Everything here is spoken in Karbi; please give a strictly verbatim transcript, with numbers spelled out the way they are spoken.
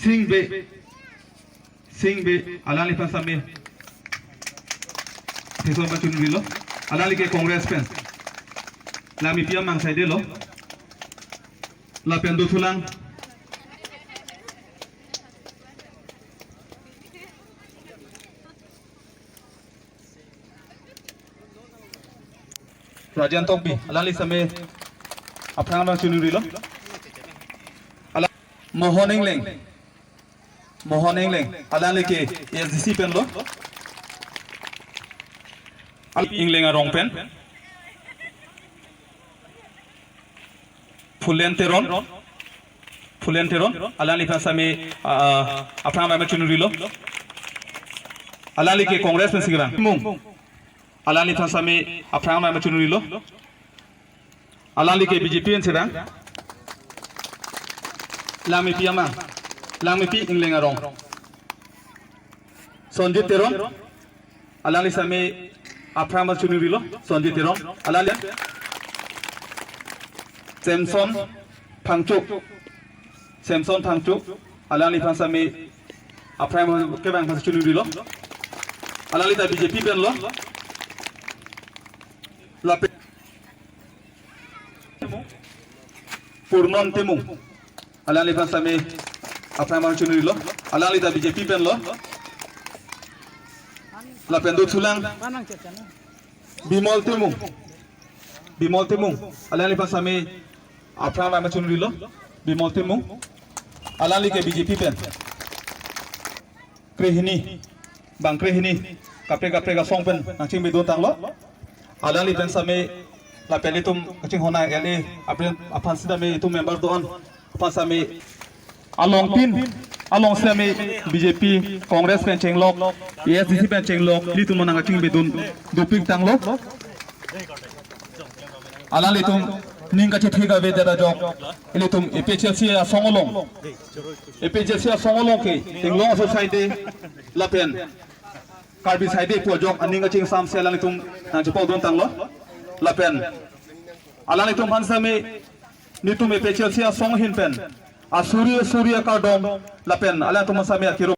Sing Bey, Sing Bey, alangliphan sitame thekson pachunrilo, alangli ke Congress pen. Langmepi amang saidelo. Lapen dothulang Rajan Tokbi, alangli sitame aphrang pachunrilo. Ala Mohon Engleng. Mohon Engleng, alangli ke A S D C penlo. Al Engleng arong pen. Phulen Teron. Phulen Teron, alangliphan sitame, ah, aphrang pachunrilo. Alangli ke Congress pen sirang. Mung. Alangliphan sitame aphrang pachunrilo. Alangli ke B J P pen sirang. Langmepi amang. Langmepi Engleng arong. Sonjit Teron. Alangli sitame aphrang pachunrilo. Sonjit Teron. Alangli. Samson Phangcho. Samson Phangcho. Alangliphan sitame aphrang kevang pachunrilo. Alangli ta B J P penlo. Lapen Purnon Timung. Alangliphan sitame aphrang pachunrilo. Alangli ta B J P penlo. Lapen dothulang Bimol Timung. Bimol Timung. Alangliphan sitame aphrang pachunrilo. Bimol Timung. Alangli ke B J P pen. Krehini, bang krehini, kaprek kaprek asong pen nangchingbe dun tanglo. Alangli pen sitame lapen itum kachinghon a-L A aphan, aphan sitame itum member do-an aphan sitame along tin, along sitame B J P, Congress pen chenglok, A S D C pen chenglok, ilitum nangkachingbe dun dopik tanglo. Alanglitum ning kachethe kave det ajok, ilitum A P H L C asong along, A P H L C asong along ke Inglong aso saide lapen Karbi saide pu ajok aning kachingsamse alanglitum nangchepok dun tanglo. Lapen alanglitum aphan sitame nelitum A P H L C asong ahin pen asuri asuri akardom lapen alanglitum aphan sitame akiro